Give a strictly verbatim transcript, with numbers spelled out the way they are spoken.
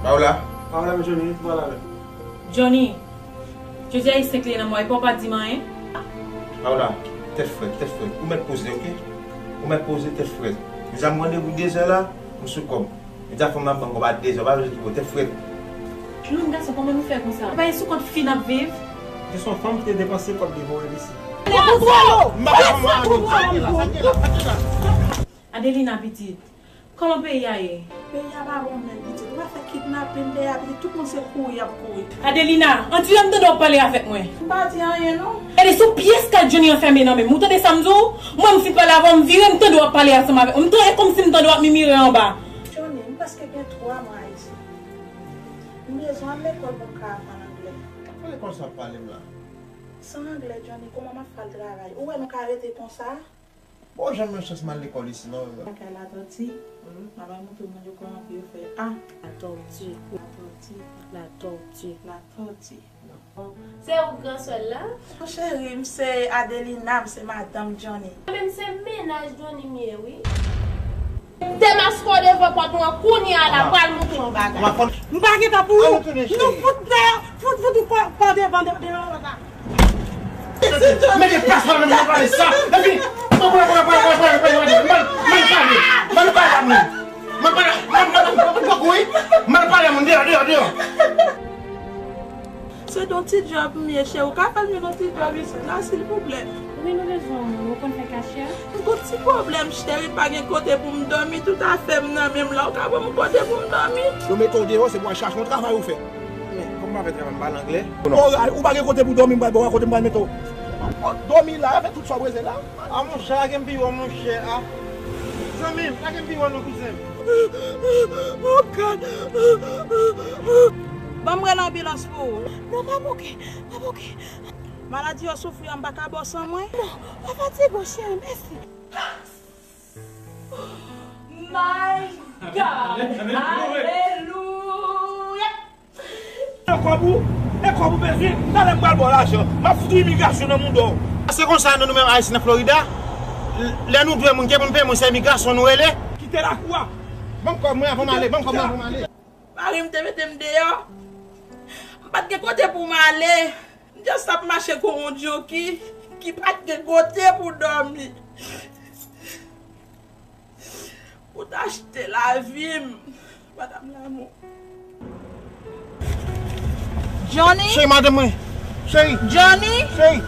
Paola. Paola, men Johnny, Paola, men. Johnny, jodi a e senk li nan mwa, epi w pa di m anyen? Paola, tèt frèt, tèt frèt. Ou mèt poze, oke? Ou mèt poze, tèt frèt. Mezanmi, randevou dezè la, m sou kòb. Mezanmi, fanm nan ban m kòb a dezè, w pa bezwen ki bo, tèt frèt. Jèn gason, kòman nou fè konsa? Pa e sou kont fi n ap viv? Se yon fanm ki te depanse kòb li voye l isi. Adelina, pitit, kòman peyi a ye? Peyi a pa bon menm, pitit. Ou pa fè kidnapin peyi a, pitit, tout moun se kouri y ap kouri. Adelina, on dirè m tande w ap pale avèk mwen. M pa di anyen, non. Gade, se yon pyès kay Johnny an fèmen nan men m. Ou tande sa m di w? Mwen, m fin pale avè w, m vire, m tande w ap pale ansanm avèk mwen. M tande, e kòmsi m tande w ap mimire anba. Johnny, m prèske gen twa mwa isi. M bezwen al lekòl pou m ka aprann anglè. Ki lekòl sa w ap pale m la? San anglè, Johnny, kòman m ap fè al travay? Ou wè nou ka rete konsa? Bon, janm yon chans m al lekòl isi, non, menm. Lakay Latòti, m ap al montre moun yo kòman pou yo fè A. Latòti. Latòti. Latòti. Latòti. Se ou gran sè l la? Mon cheri, m se Adelina, m se madanm Johnny. Mwen menm se mennaj Johnny m ye, wi. Demaske w devan pòt mwen kounye a la, pral montre w yon bagay. M pa gen tan pou ou. Nou fout dèyè, fout, fout ou pa, pa devan, de-, devan pòt la. Mete plas pa nan men m pale sa. Epi, mal pale, mal pale, mal pale, mal pale, mal pale, mal pale a moun. Mal pale, mal, mal, mal, mal, mal, mal pale a moun, deyò, deyò, deyò. Se yon ti djòb m ye, cheri. Ou ka fè m yon ti djòb isit la, silvouplè? Wi, nou bezwen w, ou konn fè kasyè? M gon ti pwoblèm, cheri, pa gen kote pou m dòmi, tout afè m nan men m la, ou ka ban m kote pou m dòmi? Yo mete w deyò, se pou w al chache yon travay ou fè. Men, kòm m pa fè travay, m pale anglè. Oray, ou pa gen kote pou dòmi, m pral ba w kote m pral mete w. Dòmi la, fè tout sa w bezwen la. A, monchè, lage m pi wo, monchè, a. Zanmi m, lage m pi wo non, kouzen m. Oh God. Ban m rele anbilans pou ou. Non, pa bouke, pa bouke. Maladi yo soufri an, m pa ka bò san mwen. Non, pa fatige w, cheri, mèsi. My God. Alelouya. E kòb ou, e kòb ou bezwen, talè m pral ba w lajan. M ap fout imigrasyon nan mouda w. Se konsa nou, nou menm Ayisyen nan Florida, lè nou dwe moun, gen pou n peye moun, se imigrasyon nou rele. Kite lakou a. Ban m kòb mwen avan m ale, ban m kòb mwen avan m ale. Mari m te mete m deyò. M pa t gen kote pou m ale. M just ap mache kon yon djoki ki pa t gen kote pou dòmi. Ou t achte lavi m, madanm Lamou. Johnny? Cheri, madanm mwen. Cheri. Johnny? Cheri.